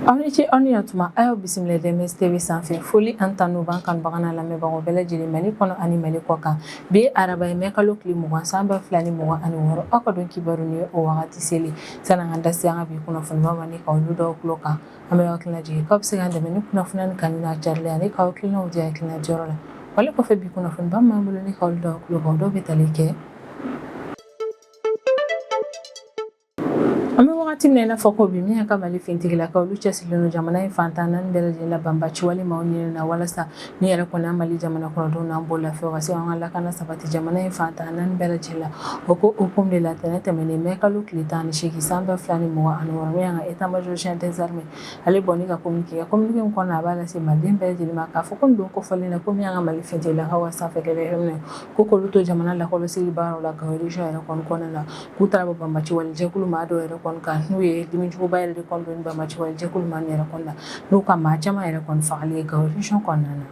Aw ni ce, aw ni yantuma. A y'aw bisimila DMS TV sanfɛ. Foli ani tanu b'an kanubaga n'a lamɛnbagaw bɛɛ lajɛlen, Mali kɔnɔ ani Mali kɔ kan. Bi ye araba ye, mɛ kalo tile 20, san 2026. Aw ka don kibaru ni o wagati seli. Sani an ka da se an ka bi kunnafonibaw ma ni ka olu dɔw tulo kan, an bɛ hakilina jigin k'aw bɛ se k'an dɛmɛ ni kunnafoniya nin kanu n'a carili ani k'aw hakilinaw di hakilina diyɔrɔ la. Wale kɔfɛ, bi kunnafoniba min b'an bolo ni ka olu dɔw tulo kan, o dɔw bɛ tali kɛ: An bɛ wagati min na i n'a fɔ ko bi, min y'an ka Mali finitigilakaw, olu cɛsirilen don jamana in fan 14 bɛɛ lajɛlen la banbaci wale maaw ɲinini na, walasa ni yɛrɛ kɔni an Mali jamana kɔnɔdenw n'an bololafɛnw ka se an ka lakana sabati jamana in fan 14 bɛɛ lajɛlen la. O ko hukumu de la, tɛnɛn tɛmɛnen, mɛ kalo tile 18, san 2026, min y'an ka état major général des armées, ale bɔ ni ka communiqué kɛ. Communiqué min kɔnɔna, a b'a lase maliden bɛɛ lajɛlen ma k'a fɔ ko nin don kofɔlen na, ko min y'an ka Mali finitigilakaw ka sanfɛ kɛlɛkɛminɛn, ko k'olu to jamana lakɔlɔsili baaraw la Gawo région yɛrɛ kɔni kɔnɔna na, k'u taara bɔ banbaci wale jɛkulu maa dɔw yɛrɛ kɔni kan, n'u ye dimijuguba yɛrɛ de kɔni don banbaci wale jɛkulu maa yɛrɛ kɔni na, n'u ka maa caman yɛrɛ kɔni fagali ye Gawo région kɔnɔna na.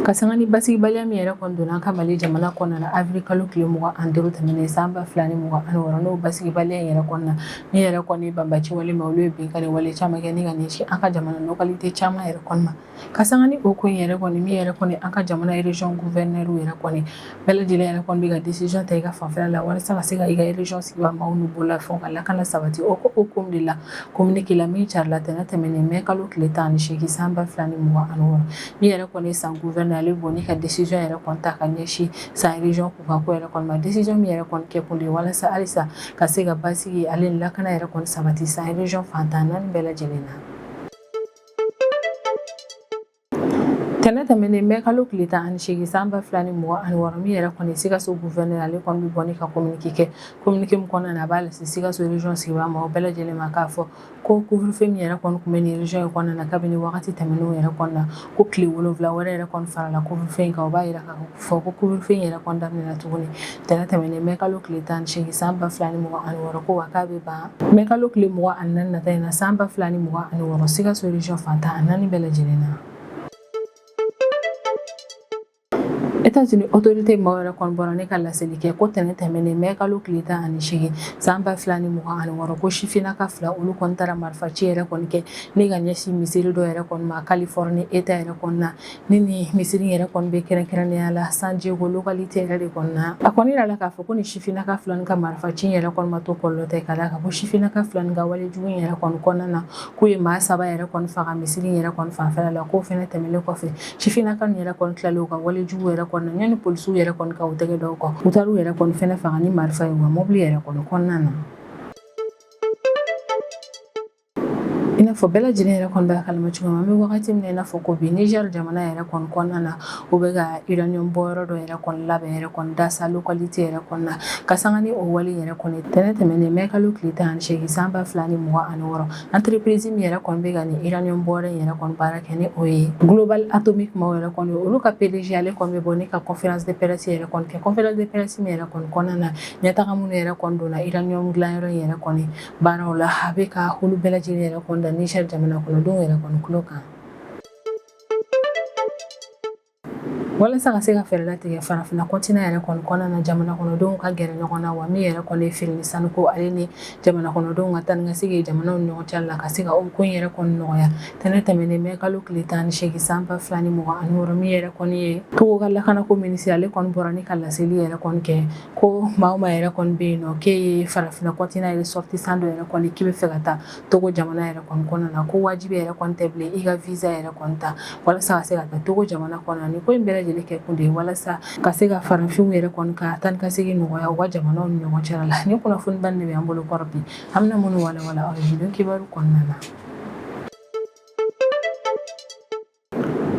Ka sanga ni basigibaliya min yɛrɛ kɔni donna an ka Mali jamana kɔnɔna na avril kalo tile 25 tɛmɛnen, san 2026, n'o basigibaliya in yɛrɛ kɔnɔna na, min yɛrɛ kɔni banbaci wale ma, olu ye binkanni wale caman kɛ ni ka ɲɛsin an ka jamana localité caman yɛrɛ kɔni ma. Ka sanga ni o ko in yɛrɛ kɔni, min yɛrɛ kɔni an ka jamana région gouverneur yɛrɛ kɔni bɛɛ lajɛlen yɛrɛ kɔni bɛ ka décision ta i ka fanfɛla la, walasa ka se ka i ka région sigibaa maaw n'u bololafɛnw ka lakana sabati. O ko hukumu de la, communiqué la min carila tɛnɛn tɛmɛnen, mɛ kalo tile 18, san 2026, min yɛrɛ kɔni san gouverneur, ale bɔ ni ka décision yɛrɛ kɔni ta ka ɲɛsin san région kunkan ko yɛrɛ kɔni ma. Décision min yɛrɛ kɔni kɛ kun de ye walasa halisa ka se ka basigi ale ni lakana yɛrɛ kɔni sabati san région fan 14 bɛɛ lajɛlen na. Tɛnɛn tɛmɛnen, mɛ kalo tile 18, san 2026, min yɛrɛ kɔni Sikaso gouverneur, ale kɔni bɛ bɔ ni ka communiqué kɛ. Communiqué min kɔnɔna na, a b'a lase Sikaso région sigibaa maaw bɛɛ lajɛlen ma k'a fɔ ko couvre-feu min yɛrɛ kɔni tun bɛ nin région in kɔnɔna na kabini wagati tɛmɛnenw yɛrɛ kɔnɔna na, ko tile 7 wɛrɛ yɛrɛ kɔni farala couvre-feu in kan. O b'a yira k'a fɔ ko couvre-feu in yɛrɛ kɔni daminɛna tuguni tɛnɛn tɛmɛnen, mɛ kalo tile 18, san 2026, ko wa k'a bɛ ban mɛ kalo tile 24 nata in na, san 2026, Sikaso région fan 14 bɛɛ lajɛlen na. États-Unis autorité maaw yɛrɛ kɔni bɔra ne ka laseli kɛ ko tɛnɛn tɛmɛnen, mɛ kalo tile 18, san 2026, ko sifinnaka fila, olu kɔni taara marifaci yɛrɛ kɔni kɛ ne ka ɲɛsin misiri dɔ yɛrɛ kɔni ma Californie État yɛrɛ kɔni na. Ni misiri yɛrɛ kɔni bɛ kɛrɛnkɛrɛnnenya la San Diego localité yɛrɛ de kɔni na. A kɔni yirala k'a fɔ ko ni sifinnaka fila ka marifaci yɛrɛ kɔni ma to kɔlɔlɔ tɛ, ka d'a kan ko sifinnaka fila ka walejugu yɛrɛ kɔni kɔnɔna na, k'u ye maa saba yɛrɛ kɔni faga misiri yɛrɛ kɔni fanfɛla la. K'o fɛnɛ tɛmɛnen kɔfɛ, sifinnaka yɛrɛ kɔni tilalen u ka walejugu yɛrɛ kɔni na, yanni polisiw yɛrɛ kɔni ka u tɛgɛ da u kan, u taara u yɛrɛ kɔni fɛnɛ faga ni marifa ye u ka mobili yɛrɛ kɔni kɔnɔna na. I n'a fɔ bɛɛ lajɛlen yɛrɛ kɔni b'a kalama cogo min, an bɛ wagati min na i n'a fɔ ko bi, Niger jamana yɛrɛ kɔni kɔnɔna na, u bɛ ka uranium bɔyɔrɔ dɔ yɛrɛ kɔni labɛn yɛrɛ kɔni Dasa localité yɛrɛ kɔni na. Ka sanga ni o wale yɛrɛ kɔni, tɛnɛn tɛmɛnen, mɛ kalo tile 18, san 2026, entreprise min yɛrɛ kɔni bɛ ka nin uranium bɔyɔrɔ in yɛrɛ kɔni baara kɛ, ni o ye Global Atomic maaw yɛrɛ kɔni, olu ka PDG, ale kɔni bɛ bɔ ni ka conférence de presse yɛrɛ kɔni kɛ. Conférence de presse min yɛrɛ kɔni kɔnɔna na, ɲɛtaga minnu yɛrɛ kɔni donna uranium dilanyɔrɔ in yɛrɛ kɔni baaraw la, a bɛ ka olu bɛɛ lajɛlen yɛrɛ kɔni da Niger jamana kɔnɔdenw yɛrɛ kɔni tulo kan. Walasa ka se ka fɛɛrɛ latigɛ farafinna continent yɛrɛ kɔni kɔnɔna na, jamana kɔnɔdenw ka gɛrɛ ɲɔgɔn na, wa min yɛrɛ kɔni ye feere ni sanuko ale ni jamana kɔnɔdenw ka taa ni ka segin jamanaw ni ɲɔgɔn cɛ la, ka se ka o ko in yɛrɛ kɔni nɔgɔya, tɛnɛn tɛmɛnen, mɛ kalo tile 18, san 2026, min yɛrɛ kɔni ye Togo ka lakanako minisiri, ale kɔni bɔra ni ka laseli yɛrɛ kɔni kɛ ko maa o maa yɛrɛ kɔni bɛ yen nɔ k'e ye farafinna continent ressortissant dɔ yɛrɛ kɔni, k'i bɛ fɛ ka taa Togo jamana yɛrɛ kɔni kɔnɔna na, ko wajibi yɛrɛ kɔni tɛ bilen i ka visa yɛrɛ kɔni ta walasa ka se ka taa Togo jamana kɔnɔna. Nin ko in bɛɛ lajɛlen kɛ kun de ye walasa ka se ka farafinw yɛrɛ kɔni ka taa ni ka segin nɔgɔya u ka jamanaw ni ɲɔgɔn cɛla la. Ni kunnafoniba de bɛ an bolo kɔrɔ bi, an bɛna minnu walawala aw ye bi don kibaru kɔnɔna na.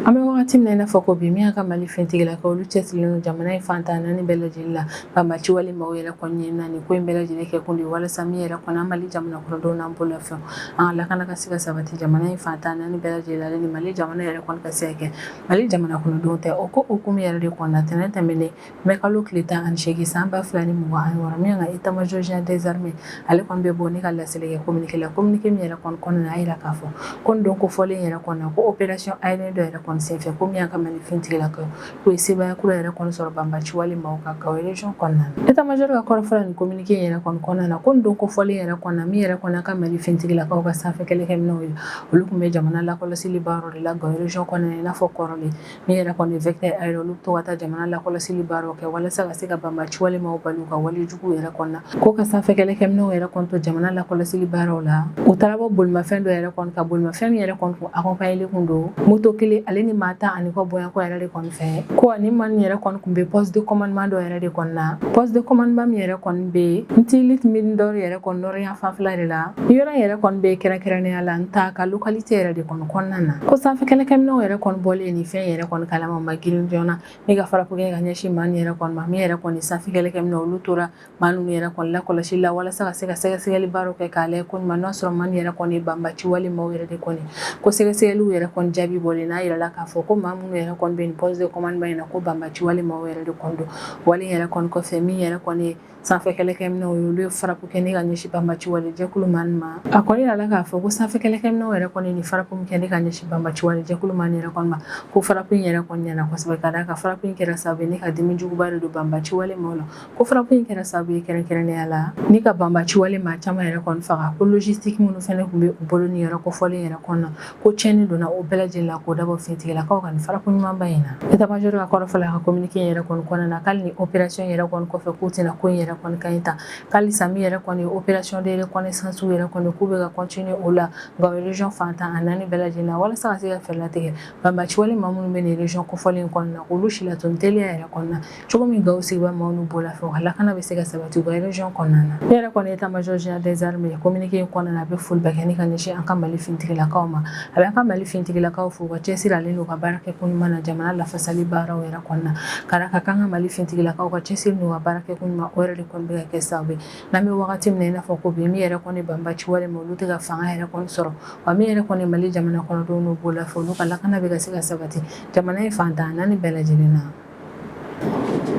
An bɛ wagati min na i n'a fɔ ko bi, min y'a ka Mali finitigilakaw, olu cɛsirilen don jamana in fan 14 bɛɛ lajɛlen la banbaci wale maaw yɛrɛ kɔni ɲinini na. Nin ko in bɛɛ lajɛlen kɛ kun de ye walasa min yɛrɛ kɔni an Mali jamana kɔnɔdenw n'an bololafɛnw, an ka lakana ka se ka sabati jamana in fan 14 bɛɛ lajɛlen la, ale ni Mali jamana yɛrɛ kɔni ka se ka kɛ Mali jamana kɔnɔdenw tɛ. O ko hukumu yɛrɛ de kɔnɔna, tɛnɛn tɛmɛnen, mɛ kalo tile 18, san 2026, min ka état major général des armées, ale kɔni bɛ bɔ ni ka laseli kɛ communiqué la. Communiqué min yɛrɛ kɔni kɔnɔna na, a yira k'a fɔ ko nin don kofɔlen yɛrɛ kɔnɔna, ko opération aérienne dɔ yɛrɛ kɔni senfɛ. fɛ, ko min y'an ka Mali finitigilakaw k'u ye sebaaya kura yɛrɛ kɔni sɔrɔ banbaci wale maaw kan Gao région kɔnɔna na. État major ka kɔrɔfɔ la nin communiqué in yɛrɛ kɔni kɔnɔna na, ko nin don kofɔlen yɛrɛ kɔnɔna na, min yɛrɛ kɔni y'an ka Mali finitigilakaw ka sanfɛ kɛlɛkɛminɛnw ye, olu tun bɛ jamana lakɔlɔsili baaraw de la Gao région kɔnɔna na, i n'a fɔ kɔrɔlen min yɛrɛ kɔni vecteur aérien, olu bɛ to ka taa jamana lakɔlɔsili baaraw kɛ walasa ka se ka banbaci wale maaw bali u ka wale jugu yɛrɛ kɔnɔna. Ko ka sanfɛ kɛlɛkɛminɛnw yɛrɛ kɔni to jamana lakɔlɔsili baaraw la, u taara bɔ bolimafɛn dɔ yɛrɛ kɔni kan, bolimafɛn min yɛrɛ kɔni kun accompagné kun don moto kelen ale ni maa 10 ani kɔ bɔɲɔgɔnko yɛrɛ de kɔni fɛ. Ko ani maa nin yɛrɛ kɔni kun bɛ poste de commandement dɔ yɛrɛ de kɔni na, poste de commandement min yɛrɛ kɔni bɛ Ntilit mine d'or yɛrɛ kɔni nord yan fanfɛla de la. Yɔrɔ in yɛrɛ kɔni bɛ kɛrɛnkɛrɛnnenya la Ntaka localité yɛrɛ de kɔni kɔnɔna na. Ko sanfɛ kɛlɛkɛminɛnw yɛrɛ kɔni bɔlen nin fɛn yɛrɛ kɔni kalama, ma girin joona ni ka frappe kɛ ka ɲɛsin maa nin yɛrɛ kɔni ma. Min yɛrɛ kɔni sanfɛ kɛlɛkɛminɛn, olu tora maa ninnu yɛrɛ kɔni lakɔlɔsi la walasa ka se ka sɛgɛsɛgɛli baaraw kɛ k'a lajɛ ko ɲuman n'a sɔrɔ maa nin yɛrɛ kɔni banbaci wale maaw yɛrɛ de kɔni. Ko sɛgɛsɛgɛliw yɛrɛ kɔni jaabi bɔlen n'a yirala k'a fɔ ko maa minnu yɛrɛ kɔni bɛ nin poste de commandement in na, ko banbaci wale maaw yɛrɛ de kɔni don. Wale yɛrɛ kɔni kɔfɛ, min yɛrɛ kɔni ye sanfɛ kɛlɛkɛminɛnw ye, olu ye frappe kɛ ni ka ɲɛsin banbaci wale jɛkulu maa nin ma. A kɔni yirala k'a fɔ ko sanfɛ kɛlɛkɛminɛnw yɛrɛ kɔni ni frappe min kɛ ni ka ɲɛsin banbaci wale jɛkulu maa nin yɛrɛ kɔni ma, ko frappe in yɛrɛ kɔni ɲɛna kosɛbɛ, ka d'a kan frappe in kɛra sababu ye ni ka dimi juguba de don banbaci wale maaw la. Ko frappe in kɛra sababu ye kɛrɛnkɛrɛnnenya la ni ka banbaci wale maa caman yɛrɛ kɔni faga. Ko logistique minnu fɛnɛ tun bɛ u bolo ni yɛrɛ kofɔlen yɛrɛ kɔnɔna, ko tiɲɛni donna o bɛɛ lajɛlen la, k'o dabɔ finitigilakaw ka nin frappe ɲumanba in na. État major ka kɔrɔfɔ la a ka communiqué in yɛrɛ kɔni kɔnɔna na, k'ale ni opération yɛrɛ kɔni kɔfɛ, k'u tɛna ko in yɛrɛ kɔni kan ta, k'alisa min yɛrɛ kɔni opération de reconnaissance yɛrɛ kɔni, k'u bɛ ka continuer o la Gao région fan 14 bɛɛ lajɛlen na, walasa ka se ka fɛɛrɛ latigɛ banbaci wale maa minnu bɛ nin région kofɔlen in kɔnɔna na, k'olu si latunu teliya yɛrɛ kɔnɔna cogo min Gao sigibaa maaw n'u bolo fɛ, u ka lakana bɛ se ka sabati u ka région kɔnɔna na. Ne yɛrɛ kɔni état major général des armées, communiqué in kɔnɔna na, a bɛ foli bɛ kɛ ni ka ɲɛsin an ka Mali finitigilakaw ma. A bɛ an ka Mali finitigilakaw fo u ka cɛsiri ale n'u ka baara kɛ ko ɲuman na jamana lafasali baaraw yɛrɛ kɔnɔna, ka d'a kan k'an ka Mali finitigilakaw ka cɛsiri n'u ka baara kɛ ko ɲuman, o yɛrɛ de kɔni bɛ ka kɛ sababu ye n'an bɛ wagati min na i n'a fɔ ko bi, min yɛrɛ kɔni banbaci wale ma, olu tɛ ka fanga yɛrɛ kɔni sɔrɔ, wa min yɛrɛ kɔni Mali jamana kɔnɔdenw n'u bolo fɛ, olu ka lakana bɛ ka se ka sabati jamana in fan 14 bɛɛ lajɛlen na.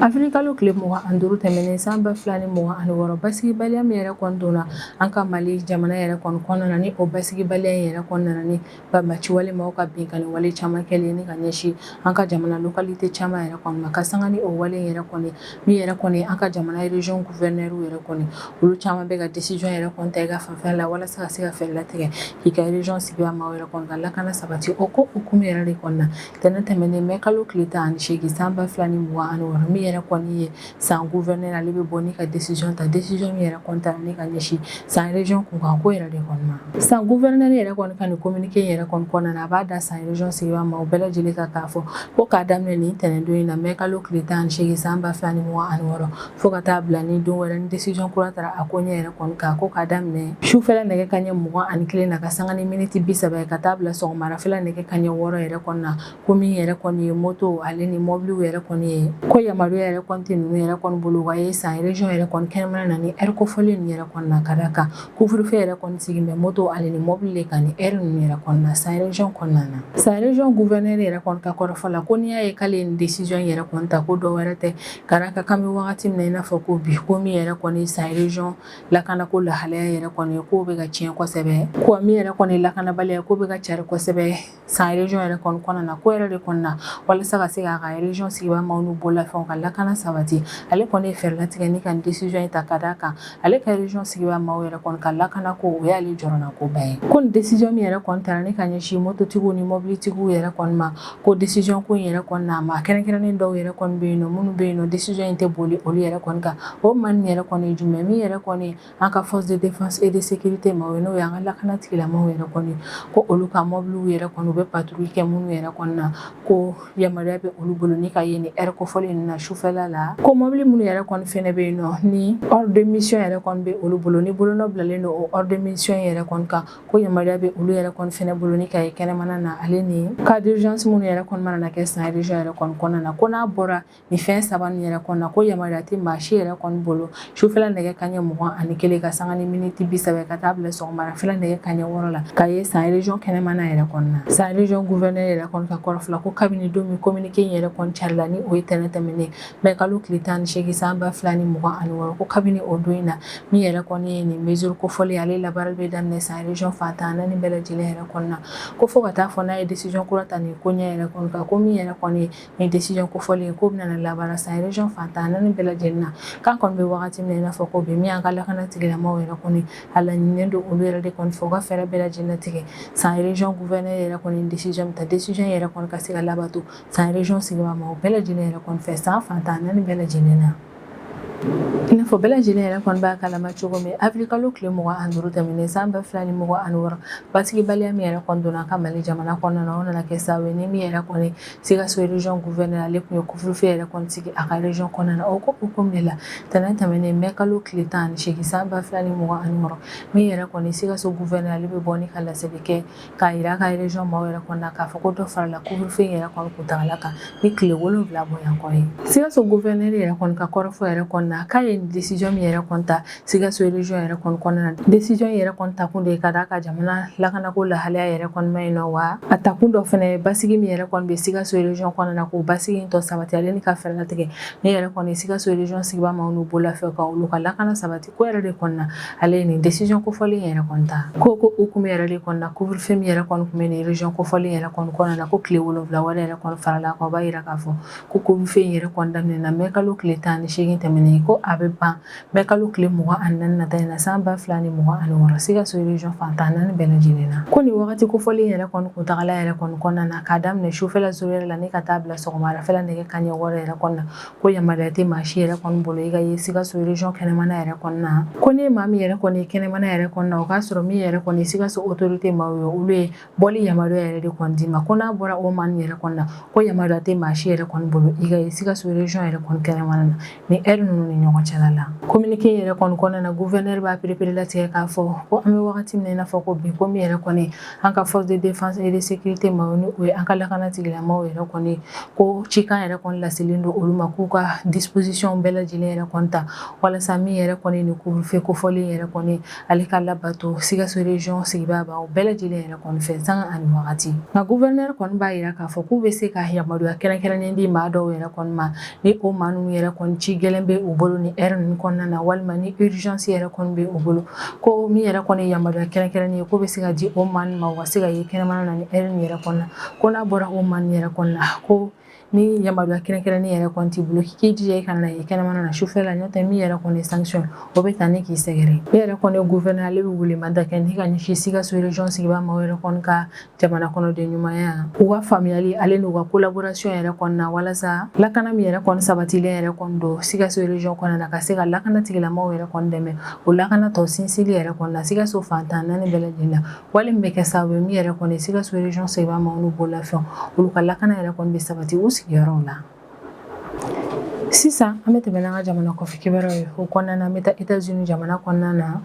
Avril kalo tile 25 tɛmɛnen san 2026, basigibaliya min yɛrɛ kɔni donna an ka Mali jamana yɛrɛ kɔni kɔnɔna na, ni o basigibaliya in yɛrɛ kɔni nana ni banbaci wale maaw ka binkanni wale caman kɛlen ni ka ɲɛsin an ka jamana localité caman yɛrɛ kɔni ma, ka sanga ni o wale yɛrɛ kɔni, min yɛrɛ kɔni an ka jamana région gouverneur yɛrɛ kɔni, olu caman bɛ ka décision yɛrɛ kɔni ta i ka fanfɛla la walasa ka se ka fɛɛrɛ latigɛ k'i ka région sigibaa maaw yɛrɛ kɔni ka lakana sabati. O ko hukumu yɛrɛ de kɔnɔna, tɛnɛn tɛmɛnen mai kalo tile 18 san 2026, min yɛrɛ kɔni ye San gouverneur, ale bɛ bɔ ni ka décision ta, décision min yɛrɛ kɔni ta ni ka ɲɛsin San région kunkan ko yɛrɛ de kɔnɔna. San gouverneur yɛrɛ kɔni ka nin communiqué yɛrɛ kɔni kɔnɔna na, a b'a da San région sigibaa maaw bɛɛ lajɛlen kan k'a fɔ ko k'a daminɛ nin tɛnɛndon in na, mai kalo tile 18 san 2026, fo ka taa bila ni don wɛrɛ ni décision kura taara a ko ɲɛ yɛrɛ kɔni kan, ko k'a daminɛ sufɛla nɛgɛ kanɲɛ 21 na ka sanga ni miniti 30 ye, ka taa bila sɔgɔmarafɛla nɛgɛ kanɲɛ 6 yɛrɛ kɔni na, ko min yɛrɛ kɔni ye moto ale ni mɔbiliw yɛrɛ kɔni ye, ko yamaruya yɛrɛ kɔni tɛ ninnu yɛrɛ kɔni bolo ka ye San région yɛrɛ kɔni kɛnɛmana na ni heure kofɔlen ninnu yɛrɛ kɔni na, ka d'a kan couvre-feu yɛrɛ kɔni sigi bɛ moto ale ni mɔbili de kan ni heure ninnu yɛrɛ kɔni na San région kɔnɔna na. San région gouverneur yɛrɛ kɔni ka kɔrɔfɔ la, ko n'i y'a ye k'ale ye nin décision yɛrɛ kɔni ta, ko dɔ wɛrɛ tɛ, ka d'a kan k'an bɛ wagati min na i n'a fɔ ko bi, ko min yɛrɛ kɔni San région lakanako lahalaya yɛrɛ kɔni k'o bɛ ka tiɲɛ kosɛbɛ, ko min yɛrɛ kɔni lakanabaliya k'o bɛ ka cari kosɛbɛ San région yɛrɛ kɔni kɔnɔna na, ko yɛrɛ de kɔnɔna na, walasa ka se k'a ka région sigibaa maaw n'u bololafɛnw ka lakana sabati, ale kɔni ye fɛɛrɛ latigɛ ni ka nin décision in ta, ka d'a kan ale ka région sigibaa maaw yɛrɛ kɔni ka lakana ko, o y'ale jɔrɔnakoba ye. Ko nin décision min yɛrɛ kɔni tara ni ka ɲɛsin mototigiw ni mɔbilitigiw yɛrɛ kɔni ma, ko décision ko in yɛrɛ kɔni na, maa kɛrɛnkɛrɛnnen dɔw yɛrɛ kɔni bɛ yen nɔ minnu bɛ yen nɔ, décision in tɛ boli olu yɛrɛ kɔni kan. O maa nin yɛrɛ kɔni ye jumɛn? Min yɛrɛ kɔni an ka force de défense et de sécurité maaw ye, n'o y'an ka lakana tigilamaaw yɛrɛ kɔni, ko olu ka mɔbiliw yɛrɛ kɔni, u bɛ patrouille kɛ minnu yɛrɛ kɔni na, ko yamaruya bɛ olu bolo ni ka ye ni heure kofɔlen ninnu na sufɛla la. Ko mɔbili minnu yɛrɛ kɔni fɛnɛ bɛ yen nɔ, ni ordre de mission yɛrɛ kɔni bɛ olu bolo, ni bolonɔ bilalen don o ordre de mission yɛrɛ kɔni kan, ko yamaruya bɛ olu yɛrɛ kɔni fɛnɛ bolo ni ka ye kɛnɛmana na, ale ni cas d'urgence minnu yɛrɛ kɔni mana na kɛ San région yɛrɛ kɔni kɔnɔna na. Ko n'a bɔra nin fɛn saba nin yɛrɛ kɔnɔna, ko yamaruya tɛ maa si yɛrɛ kɔni bolo sufɛla nɛgɛ kanɲɛ 21 ka sanga ni miniti 30 ka taa bila sɔgɔmarafɛla nɛgɛ kanɲɛ 6 la, ka ye San région kɛnɛmana yɛrɛ kɔnɔna. San région gouverneur yɛrɛ kɔni ka kɔrɔfɔ la, ko kabini don min communiqué in yɛrɛ kɔni carila, ni o ye tɛnɛn tɛmɛnen Mɛ kalo tile 18 san 2026, ko kabini o don in na, min yɛrɛ kɔni ye nin mesure kofɔlen, ale labaarali bɛ daminɛ San région fan 14 bɛɛ lajɛlen yɛrɛ kɔnɔna. Ko fo ka taa fɔ n'a ye décision kura ta nin koɲɛ yɛrɛ kɔni kan, ko min yɛrɛ kɔni ye nin décision kofɔlen, ko bɛna labaara San région fan 14 bɛɛ lajɛlen na. K'an kɔni bɛ wagati min na i n'a fɔ ko bi, min y'an ka lakana tigilamaaw yɛrɛ kɔni, a laɲininen don olu yɛrɛ de kɔni fɛ, u ka fɛɛrɛ bɛɛ lajɛlen latigɛ San région gouverneur yɛrɛ kɔni décision ta, décision yɛrɛ kɔni ka se ka labato San région sigibaa maaw bɛɛ lajɛlen yɛrɛ kɔni fɛ san fan 14 bɛɛ lajɛlen na. I n'a fɔ bɛɛ lajɛlen yɛrɛ kɔni b'a kalama cogo min, avril kalo tile 25 tɛmɛnen san 2026, basigibaliya min yɛrɛ kɔni donna ka Mali jamana kɔnɔna na, o nana kɛ sababu ye ni min yɛrɛ kɔni Sikaso région gouverneur, ale tun ye couvre-feu yɛrɛ kɔni sigi a ka région kɔnɔna na. O ko hukumu de la, tɛnɛn tɛmɛnen mɛ kalo tile 18 san 2026, min yɛrɛ kɔni Sikaso gouverneur, ale bɛ bɔ ni ka laseli kɛ k'a yira a ka région maaw yɛrɛ kɔni na k'a fɔ ko dɔ farala couvre-feu yɛrɛ kɔni kuntagala kan ni tile 7 bɔɲɔgɔn ye. Sikaso gouverneur yɛrɛ kɔni ka kɔrɔfɔ yɛrɛ kɔni na, k'a ye décision min yɛrɛ kɔni ta Sikaso région yɛrɛ kɔni kɔnɔna na, décision yɛrɛ kɔni takun de ye ka d'a ka jamana lakanako lahalaya yɛrɛ kɔni ma ɲi nɔ, wa a takun dɔ fɛnɛ ye basigi min yɛrɛ kɔni bɛ Sikaso région kɔnɔna na, k'o basigi in tɔ sabati, ale ni ka fɛɛrɛ latigɛ min yɛrɛ kɔni Sikaso région sigibaa maaw n'u bololafɛnw ka olu ka lakana sabati ko yɛrɛ de kɔnɔna, ale ye nin décision kofɔlen yɛrɛ kɔni ta. Ko hukumu yɛrɛ de kɔnɔna, couvre-feu min yɛrɛ kɔni tun bɛ nin région kofɔlen yɛrɛ kɔni kɔnɔna na, ko tile 7 wɛrɛ yɛrɛ kɔni farala a kan. O b'a yira k'a fɔ ko couvre-feu in yɛrɛ kɔni daminɛna mɛ kalo tile 18 tɛmɛnen, ko a bɛ ban mɛ kalo tile 24 nata in na san 2026, Sikaso région fan 14 bɛɛ lajɛlen na. Ko nin wagati kofɔlen yɛrɛ kɔni kuntagala yɛrɛ kɔni kɔnɔna na, k'a daminɛ sufɛla zéro heure la ni ka taa bila sɔgɔmadafɛla nɛgɛ kanɲɛ 6 yɛrɛ kɔnɔna na, ko yamaruya tɛ maa si yɛrɛ kɔni bolo i ka ye Sikaso région kɛnɛmana yɛrɛ kɔnɔna na. Ko ni maa min yɛrɛ kɔni ye kɛnɛmana yɛrɛ kɔnɔna, o k'a sɔrɔ min yɛrɛ kɔni Sikaso autorité maaw ye, olu ye bɔli yamaruya yɛrɛ de kɔni d'i ma. Ko n'a bɔra o maa nin yɛrɛ kɔni na, ko yamaruya tɛ maa si yɛrɛ kɔni bolo i ka ye Sikaso région yɛrɛ kɔni kɛnɛmana na ni heure ninnu ni ɲɔgɔn cɛla la. Communiqué yɛrɛ kɔni kɔnɔna na, gouverneur b'a pereperelatigɛ k'a fɔ ko an bɛ wagati min na i n'a fɔ ko bi, ko min yɛrɛ kɔni an ka force de défense et de sécurité maaw, ni o ye an ka lakana tigilamaaw yɛrɛ kɔni, ko cikan yɛrɛ kɔni laselen don olu ma k'u ka disposition bɛɛ lajɛlen yɛrɛ kɔni ta walasa min yɛrɛ kɔni ni couvre-feu kofɔlen yɛrɛ kɔni, ale ka labato Sikaso région sigibaa maaw bɛɛ lajɛlen yɛrɛ kɔni fɛ sanga ani wagati. Nka gouverneur kɔni b'a yira k'a fɔ k'u bɛ se ka yamaruya kɛrɛnkɛrɛnnen di maa dɔw yɛrɛ kɔni ma, ni o maa ninnu yɛrɛ kɔni ci gɛlɛn bɛ u bolo ni heure ninnu kɔnɔna na, walima ni urgence yɛrɛ kɔni bɛ u bolo, ko min yɛrɛ kɔni yamaruya kɛrɛnkɛrɛnnen ye, ko bɛ se ka di o maa ninnu ma, u ka se ka ye kɛnɛmana na ni heure nin yɛrɛ kɔnɔna. Ko n'a bɔra o maa nin yɛrɛ kɔnɔna, ko ni yamaruya kɛrɛnkɛrɛnnen yɛrɛ kɔni t'i bolo, k'i jija i kana na ye kɛnɛmana na sufɛ la, n'o tɛ min yɛrɛ kɔni sanction, o bɛ ta ni k'i sɛgɛrɛ. Ne yɛrɛ kɔni gouverneur, ale bɛ welemada kɛ ni ka ɲɛsin Sikaso région sigibaa maaw yɛrɛ kɔni ka jamana kɔnɔden ɲumanya, u ka faamuyali, ale n'u ka collaboration yɛrɛ kɔnɔna, walasa lakana min yɛrɛ kɔni sabatilen yɛrɛ kɔni don Sikaso région kɔnɔna na, ka se ka lakana tigilamaaw yɛrɛ kɔni dɛmɛ o lakana tɔ sinsili yɛrɛ kɔnɔna Sikaso fan 14 bɛɛ lajɛlen na, wale min bɛ kɛ sababu ye min yɛrɛ kɔni Sikaso région sigibaa maaw n'u bololafɛnw, olu ka lakana yɛrɛ kɔni bɛ sabati u sigiyɔrɔw la. Sisan an bɛ tɛmɛ n'an ka jamana kɔfɛ kibaruyaw ye. O kɔnɔna na, an bɛ taa États-Unis jamana kɔnɔna na.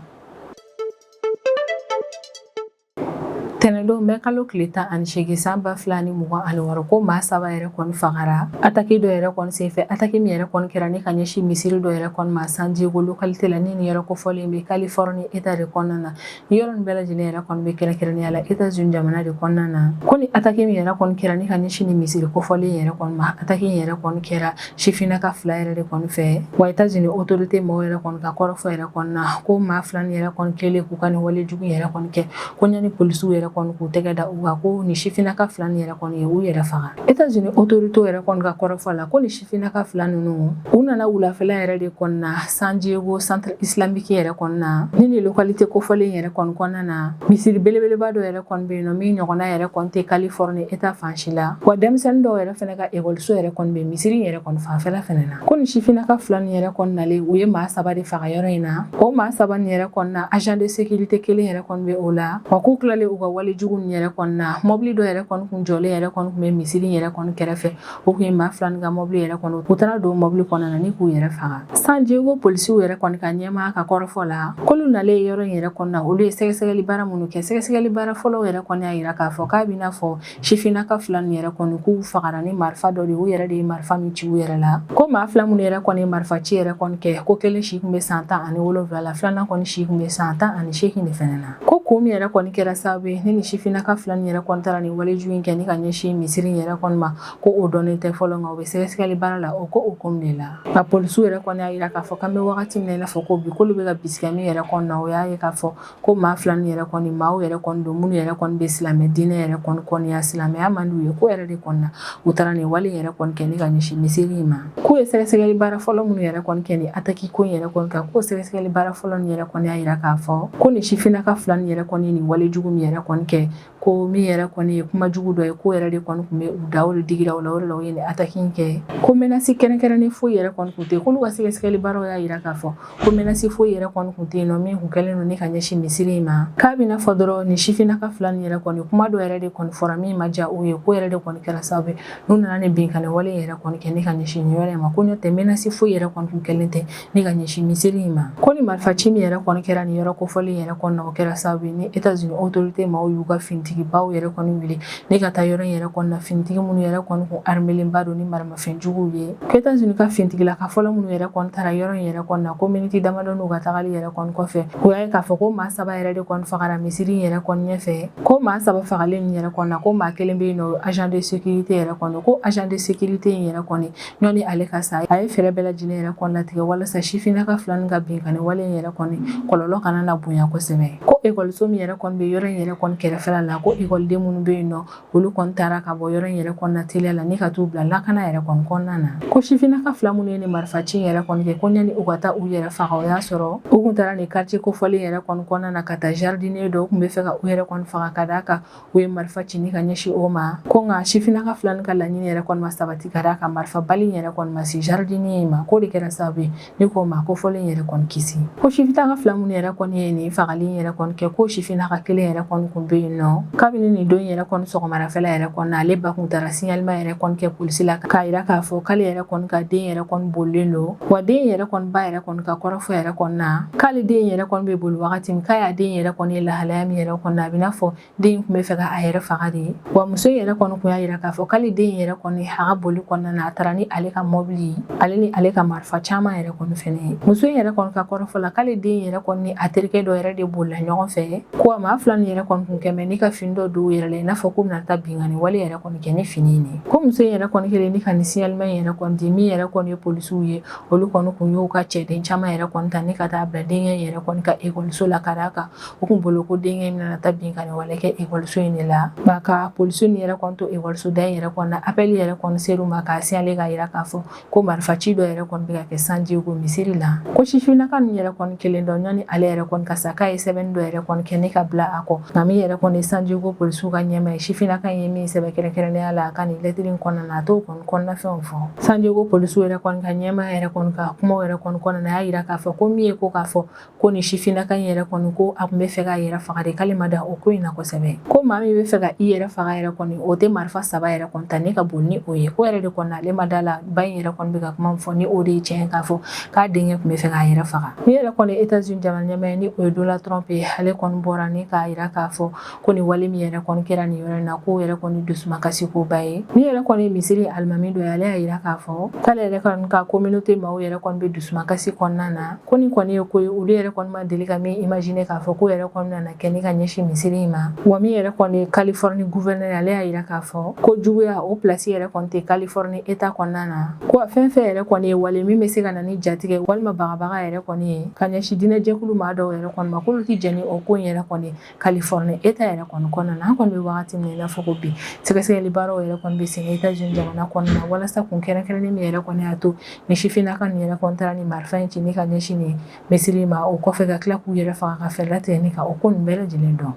Tɛnɛndon mɛ kalo tile 18 san 2026, ko maa saba yɛrɛ kɔni fagara attaque dɔ yɛrɛ kɔni senfɛ, attaque min yɛrɛ kɔni kɛra ni ka ɲɛsin misiri dɔ yɛrɛ kɔni ma San Diego localité la, ni nin yɔrɔ kofɔlen bɛ Californie État de kɔnɔna na. Ni yɔrɔ nin bɛɛ lajɛlen yɛrɛ kɔni bɛ kɛrɛnkɛrɛnnenya la États-Unis jamana de kɔnɔna na. Ko ni attaque min yɛrɛ kɔni kɛra ni ka ɲɛsin ni misiri kofɔlen yɛrɛ kɔni ma, attaque in yɛrɛ kɔni kɛra sifinnaka fila yɛrɛ de kɔni fɛ. Wa États-Unis autorité maaw yɛrɛ kɔni ka kɔrɔfɔ yɛrɛ kɔni na, ko maa fila nin yɛrɛ kɔni kɛlen k'u ka nin wale jugu yɛrɛ kɔni kɛ, ko ɲani polisiw yɛrɛ kɔni k'u tɛgɛ da u kan, ko ni sifinnaka fila nin yɛrɛ kɔni ye u yɛrɛ faga. États-Unis autorité yɛrɛ kɔni ka kɔrɔfɔ la, ko ni sifinnaka fila ninnu, u nana wulafɛla yɛrɛ de kɔni na San Diego centre islamique yɛrɛ kɔni na, ni nin localité kofɔlen yɛrɛ kɔni kɔnɔna na. Misiri belebeleba dɔ yɛrɛ kɔni bɛ yen nɔ min ɲɔgɔnna yɛrɛ kɔni tɛ Californie État fan si la, wa denmisɛnnin dɔw yɛrɛ fɛnɛ ka ekɔliso yɛrɛ kɔni bɛ misiri yɛrɛ kɔni fanfɛla fɛnɛ na. Ko ni sifinnaka fila nin yɛrɛ kɔni nalen, u ye maa saba de faga yɔrɔ in na. O maa saba nin yɛrɛ kɔni na, agent de sécurité kelen yɛrɛ kɔni bɛ o la. Wa k'u tilalen u ka wale jugu nin yɛrɛ kɔni na, mɔbili dɔ yɛrɛ kɔni kun jɔlen yɛrɛ kɔni kun bɛ misiri yɛrɛ kɔni kɛrɛfɛ. O kun ye maa fila nin ka mɔbili yɛrɛ kɔni, u taara don mɔbili kɔnɔna na ni k'u yɛrɛ faga. San Diego polisiw yɛrɛ kɔni ka ɲɛmaa ka kɔrɔfɔ la, k'olu nalen yɔrɔ in yɛrɛ kɔni na, olu ye sɛgɛsɛgɛli baara minnu kɛ, sɛgɛsɛgɛli baara fɔlɔw yɛrɛ kɔni y'a yira k'a fɔ k'a b'i n'a fɔ sifinnaka fila nin yɛrɛ kɔni, k'u fagara ni marifa dɔ de ye, u yɛrɛ de ye marifa min ci u yɛrɛ la. Ko maa fila minnu yɛrɛ kɔni ye marifa ci yɛrɛ kɔni kɛ, ko kelen si tun bɛ san 17 la, filanan kɔni si tun bɛ san 18 de fɛnɛ na. Ko kun min yɛrɛ kɔni kɛra sababu ye ni ni nin sifinnaka fila nin yɛrɛ kɔni taara nin walejugu in kɛ ni ka ɲɛsin misiri in yɛrɛ kɔni ma, ko o dɔnnen tɛ fɔlɔ, nka u bɛ sɛgɛsɛgɛli baara la o ko o ko de la. Nka polisiw yɛrɛ kɔni y'a jira k'a fɔ k'an bɛ wagati min na i n'a fɔ ko bi, k'olu bɛ ka bisigiya min yɛrɛ kɔni na, o y'a ye k'a fɔ ko maa fila nin yɛrɛ kɔni, maaw yɛrɛ kɔni don minnu yɛrɛ kɔni bɛ silamɛ diinɛ yɛrɛ kɔni kɔniya, silamɛya man d'u ye, ko yɛrɛ de kɔni na u taara nin wale yɛrɛ kɔni kɛ ni ka ɲɛsin misiri in ma. K'u ye sɛgɛsɛgɛli baara fɔlɔ minnu yɛrɛ kɔni kɛ nin ataki ko in yɛrɛ kɔni kan, k'o sɛgɛsɛgɛli baara fɔlɔ nin yɛrɛ kɔni y'a jira k'a fɔ ko nin sifinnaka fila nin yɛrɛ kɔni nin wale jugu min yɛrɛ kɔni kɛ, ko min yɛrɛ kɔni ye kuma jugu dɔ ye, ko yɛrɛ de kɔni tun bɛ u da, o de digira u la, o de la u ye nin ataki in kɛ. Ko menace kɛrɛnkɛrɛnnen foyi yɛrɛ kɔni tun tɛ, k'olu ka sɛgɛsɛgɛli baaraw y'a jira k'a fɔ ko menace foyi yɛrɛ kɔni tun tɛ yen nɔ min tun kɛlen don ni ka ɲɛsin misiri in ma. K'a bɛna fɔ dɔrɔn nin sifinnaka fila nin yɛrɛ kɔni, kuma dɔ yɛrɛ de kɔni fɔra min ma diya u ye, ko yɛrɛ de kɔni kɛra sababu ye n'u nana nin binkanni wale yɛrɛ kɔni kɛ ni ka ɲɛsin nin yɔrɔ in ma. Ko n'o tɛ, menace foyi yɛrɛ kɔni tun kɛlen tɛ ni ka ɲɛsin misiri in ma. Ko ni marifaci min yɛrɛ kɔni kɛra nin yɔrɔ kofɔlen yɛrɛ kɔni na, o kɛra sababu ye ni États-Unis autorité maaw y'u ka finitigibaw yɛrɛ kɔni wuli ni ka taa yɔrɔ in yɛrɛ kɔni na, finitigi minnu yɛrɛ kɔni kun armelenba don ni maramafɛn juguw ye. Ko États-Unis ka finitigilaka fɔlɔ minnu yɛrɛ kɔni taara yɔrɔ in yɛrɛ kɔni na, ko miniti damadɔ n'u ka tagali yɛrɛ kɔni kɔfɛ, u y'a ye k'a fɔ ko maa saba yɛrɛ de kɔni fagara misiri in yɛrɛ kɔni ɲɛfɛ. Ko maa saba fagalen in yɛrɛ kɔni na, ko maa kelen bɛ yen nɔ, agent de sécurité yɛrɛ kɔni. Ko agent de sécurité in yɛrɛ kɔni, ɲɔni ale ka sa, a ye fɛɛrɛ bɛɛ lajɛlen yɛrɛ kɔni latigɛ walasa sifinnaka fila nin ka binkanni wale in yɛrɛ kɔni kɔlɔlɔ kana na bonya kosɛbɛ. Ko ekɔliso min yɛrɛ kɔni bɛ yɔrɔ in yɛrɛ kɔni kɛrɛfɛla la, ko ekɔliden minnu bɛ yen nɔ, olu kɔni taara ka bɔ yɔrɔ in yɛrɛ kɔni na teliya la ni ka t'u bila lakana yɛrɛ kɔni kɔnɔna na. Ko sifinnaka fila minnu ye nin marifaci in yɛrɛ kɔni kɛ, ko ɲani u ka taa u yɛrɛ faga, o y'a sɔrɔ u kun taara nin quartier kofɔlen yɛrɛ kɔni kɔnɔna na ka taa jardinier dɔ, u kun bɛ fɛ ka u yɛrɛ kɔni faga ka d'a kan u ye marifa ci ni ka ɲɛsin o ma. Ko nka sifinnaka fila nin ka laɲini yɛrɛ kɔni ma sabati ka d'a kan marifa bali yɛrɛ kɔni ma se jardinier in ma, k'o de kɛra sababu ye ni k'o maa kofɔlen yɛrɛ kɔni kisi. Ko sifinnaka fila minnu yɛrɛ kɔni ye nin fagali yɛrɛ kɔni kɛ, ko sifinnaka kelen yɛrɛ kɔni kun bɛ yen nɔ kabini nin don yɛrɛ kɔni sɔgɔmarafɛla yɛrɛ kɔni na, ale ba kun taara signalement yɛrɛ kɔni kɛ polisi la k'a yira k'a fɔ k'ale yɛrɛ kɔni ka den yɛrɛ kɔni bolilen don. Wa den yɛrɛ kɔni ba yɛrɛ kɔni ka kɔrɔfɔ yɛrɛ kɔni na, k'ale den yɛrɛ kɔni bɛ boli wagati min, k'a y'a den yɛrɛ kɔni ye lahalaya min yɛrɛ kɔni na, a bɛ n'a fɔ den tun bɛ fɛ ka a yɛrɛ faga de. Wa muso yɛrɛ kɔni kun y'a yira k'a fɔ k'ale den yɛrɛ kɔni a ka boli kɔnɔna na, a taara ni ale ka mɔbili, ale ni ale ka marifa caman yɛrɛ kɔni fɛnɛ ye. Muso yɛrɛ kɔni ka kɔrɔfɔ la, k'ale den yɛrɛ kɔni ni a terikɛ dɔ yɛrɛ de bolila ɲɔgɔn fɛ. Ko a maa fila nin yɛrɛ kɔni kun kɛmɛ ni ka fini dɔ don u yɛrɛ la, i n'a fɔ k'u bɛna taa binkanni wale yɛrɛ kɔni kɛ ni fini in ye. Ko muso yɛrɛ kɔni kɛlen ni ka nin signalement yɛrɛ kɔni di, min yɛrɛ kɔni ye polisiw ye, olu kɔni kun y'u ka cɛden caman yɛrɛ kɔni ta ni ka taa bila denkɛ yɛrɛ kɔni ka ekɔliso la, ka d'a kan u kun bolo ko denkɛ in bɛna taa binkanni wale kɛ ekɔliso in de la. Nka ka polisiw nin yɛrɛ kɔni to ekɔliso da in yɛrɛ kɔni na, appel yɛrɛ kɔni ser'u ma k'a signaler k'a yira k'a fɔ ko marifaci dɔ yɛrɛ kɔni bɛ ka kɛ San Diego misiri la. Ko sifinnaka nin yɛrɛ kɔni kelen dɔ, ɲɔni ale yɛrɛ kɔni ka sa, k'a ye sɛbɛnni dɔ yɛrɛ kɔni kɛ ni ka bila a kɔ. Nka min yɛrɛ kɔni ye San Diego polisiw ka ɲɛmaa ye, sifinnaka in ye min sɛbɛn kɛrɛnkɛrɛnnenya la a ka nin lɛtiri in kɔnɔna na, a t'o kɔni kɔnɔnafɛnw fɔ. San Diego polisiw yɛrɛ kɔni ka ɲɛmaa yɛrɛ kɔni ka kumaw yɛrɛ kɔni kɔnɔna na, a y'a yira k'a fɔ ko min ye ko k'a fɔ ko nin sifinnaka in yɛrɛ kɔni, ko a tun bɛ fɛ k'a yɛrɛ faga de, k'ale ma da o ko in na kosɛbɛ. Ko maa min bɛ fɛ ka i yɛrɛ faga yɛrɛ kɔni, o tɛ marifa saba yɛrɛ kɔni ta ni ka boli ni o ye. Ko yɛrɛ de kɔni, ale ma da la ba in yɛrɛ kɔni bɛ ka kuma min fɔ ni o de ye tiɲɛ, k'a fɔ k'a denkɛ tun bɛ fɛ k'a yɛrɛ faga. Min yɛrɛ kɔni États-Unis jamana ɲɛmaa ye, ni o ye Donald Trump ye, ale kɔni bɔra ni k'a yira k'a fɔ ko nin wale min yɛrɛ kɔni kɛra nin yɔrɔ in na, k'o yɛrɛ kɔni dusumakasi koba ye. Min yɛrɛ kɔni ye misiri alimami dɔ ye, ale y'a yira k'a fɔ k'ale yɛrɛ kɔni ka communauté maaw yɛrɛ kɔni bɛ dusumakasi kɔnɔna na, ko nin kɔni ye ko ye olu yɛrɛ kɔni ma deli ka min imaginer k'a fɔ ko yɛrɛ kɔni nana kɛ ni ka ɲɛsin misiri in ma. Wa min yɛrɛ kɔni ye Californie gouverneur, ale y'a yira k'a fɔ ko juguya o place yɛrɛ kɔni tɛ Californie état kɔnɔna na. Ko fɛn fɛn yɛrɛ kɔni ye wale min bɛ se ka na ni jatigɛ walima bagabaga yɛrɛ kɔni ye ka ɲɛsin diinɛjɛkulu maa dɔw yɛrɛ kɔni ma, k'olu tɛ jɛn ni o ko in yɛrɛ kɔni Californie état yɛrɛ kɔni kɔnɔna na. An kɔni bɛ wagati min na i n'a fɔ ko bi, sɛgɛsɛgɛli baaraw yɛrɛ kɔni bɛ sen États-Unis jamana kɔnɔna na walasa kun kɛrɛnkɛrɛnnen min yɛrɛ kɔni y'a to ni sifinnaka nin yɛrɛ kɔni taara ni marifa in ci ni ka ɲɛsin nin misiri ma, o kɔfɛ ka tila k'u yɛrɛ faga, ka fɛɛrɛ latigɛ ni ka o ko nin bɛɛ lajɛlen dɔn.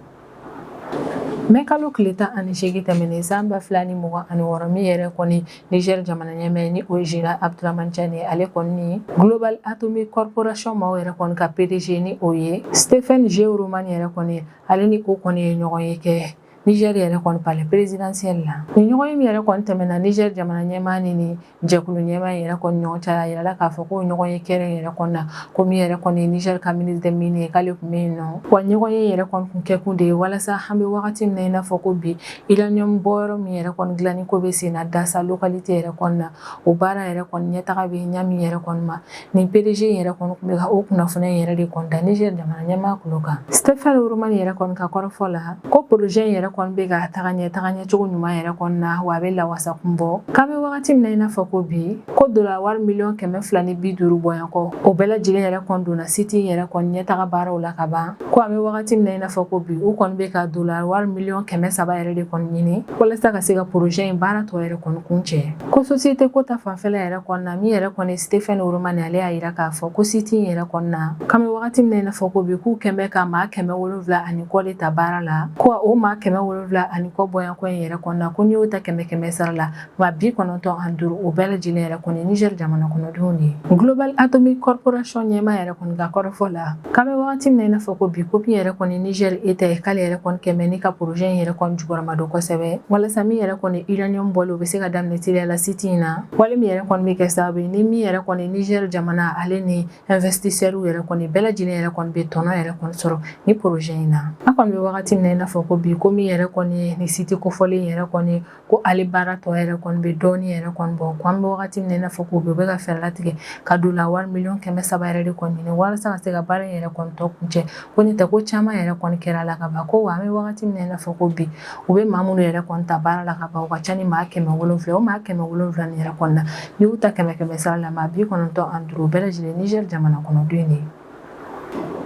Mɛ kalo tile 18 tɛmɛnen san 2026, min yɛrɛ kɔni Niger jamana ɲɛmaa, ni o ye Général Abdourahamane Tiani, ale kɔni Global Atomic Corporation maaw yɛrɛ kɔni ka PDG, ni o ye Stephen G. Roman yɛrɛ kɔni, ale ni o kɔni ye ɲɔgɔn ye kɛ. Niger yɛrɛ kɔni palais présidentiel la. Nin ɲɔgɔnye min yɛrɛ kɔni tɛmɛna Niger jamana ɲɛmaa ni ni jɛkulu ɲɛmaa yɛrɛ kɔni ɲɔgɔn cɛ, a yirala k'a fɔ ko ɲɔgɔnye kɛra yɛrɛ kɔni na, ko min yɛrɛ kɔni ye Niger ka ministre des mines ye, k'ale tun bɛ yen nɔ. Wa ɲɔgɔnye yɛrɛ kɔni kun kɛkun de ye walasa an bɛ wagati min na i n'a fɔ ko bi, uranium bɔyɔrɔ min yɛrɛ kɔni dilanni ko bɛ sen na Dasa localité yɛrɛ kɔni na, o baara yɛrɛ kɔni ɲɛtaga bɛ ɲa min yɛrɛ kɔni ma. Nin PDG yɛrɛ kɔni tun bɛ ka o kunnafoniya yɛrɛ de kɔni da Niger jamana ɲɛmaa tulo kan. Stephen Roman yɛrɛ kɔni ka kɔrɔfɔ la, ko projet in yɛrɛ kɔni bɛ ka taga ɲɛ, taga ɲɛ cogo ɲuman yɛrɛ kɔni na, wa a bɛ lawasa kun bɔ. K'an bɛ wagati min na i n'a fɔ ko bi, ko dola wari miliyɔn 250 bɔɲɔgɔn, o bɛɛ lajɛlen yɛrɛ kɔni donna site in yɛrɛ kɔni ɲɛtaga baaraw la ka ban. Ko an bɛ wagati min na i n'a fɔ ko bi, u kɔni bɛ ka dola wari miliyɔn 300 yɛrɛ de kɔni ɲini walasa ka se ka projet in baara tɔ yɛrɛ kɔni kuncɛ. Ko société ko ta fanfɛla yɛrɛ kɔni na, min yɛrɛ kɔni Stephen Roman, ale y'a yira k'a fɔ ko site in yɛrɛ kɔni na, k'an bɛ wagati min na i n'a fɔ ko bi, k'u kɛn bɛ ka maa 700 ani kɔ de ta baara la. Ko o maa 700 ani kɔ bɔɲɔgɔn in yɛrɛ kɔni na, ko n'i y'o ta kɛmɛ kɛmɛ sara la, maa 95, o bɛɛ lajɛlen yɛrɛ kɔni Niger jamana kɔnɔdenw de ye. Global Atomic Corporation ɲɛmaa yɛrɛ kɔni ka kɔrɔfɔ la, k'an bɛ wagati min na i n'a fɔ ko bi, ko min yɛrɛ kɔni Niger État ye, k'ale yɛrɛ kɔni kɛmɛ ni ka projet in yɛrɛ kɔni jukɔrɔma don kosɛbɛ, walasa min yɛrɛ kɔni uranium bɔli, o bɛ se ka daminɛ teliya la site in na. Wale min yɛrɛ kɔni bɛ kɛ sababu ye ni min yɛrɛ kɔni Niger jamana, ale ni investisseurs yɛrɛ kɔni bɛɛ lajɛlen yɛrɛ kɔni bɛ tɔnɔ yɛrɛ kɔni sɔrɔ ni projet in na. An kɔni bɛ wagati min na i n'a fɔ ko bi, ko min yɛrɛ kɔni ye ni site kofɔlen yɛrɛ kɔni, ko ale baara tɔ yɛrɛ kɔni bɛ dɔɔnin yɛrɛ kɔni bɔ. Ko an bɛ wagati min na i n'a fɔ ko bi, u bɛ ka fɛɛrɛ latigɛ ka don la wari miliyɔn 300 yɛrɛ de kɔni ɲini walasa ka se ka baara in yɛrɛ kɔni tɔ kuncɛ. Ko ne tɛ ko caman yɛrɛ kɔni kɛra la ka ban. Ko wa an bɛ wagati min na i n'a fɔ ko bi, u bɛ maa minnu yɛrɛ kɔni ta baara la ka ban, o ka ca ni maa 700. O maa 700 nin yɛrɛ kɔni na, n'i y'u ta kɛmɛ kɛmɛ sara la, maa 95, o bɛɛ lajɛlen Niger jamana kɔnɔden de ye.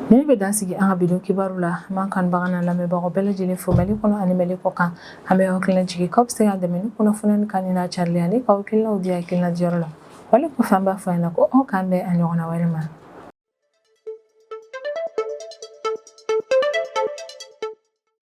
Nin bɛ dan sigi an ka bi don kibaru la. An b'an kanubaga n'a lamɛnbagaw bɛɛ lajɛlen fo Mali kɔnɔ ani Mali kɔ kan. An bɛ aw hakilina jigin k'aw bɛ se k'an dɛmɛ ni kunnafoniya kan n'a carili ani k'aw hakilinaw di hakilina diyɔrɔ la. Wale kɔfɛ, an b'a fɔ a ɲɛna ko aw k'an bɛn a ɲɔgɔnna wɛrɛ ma.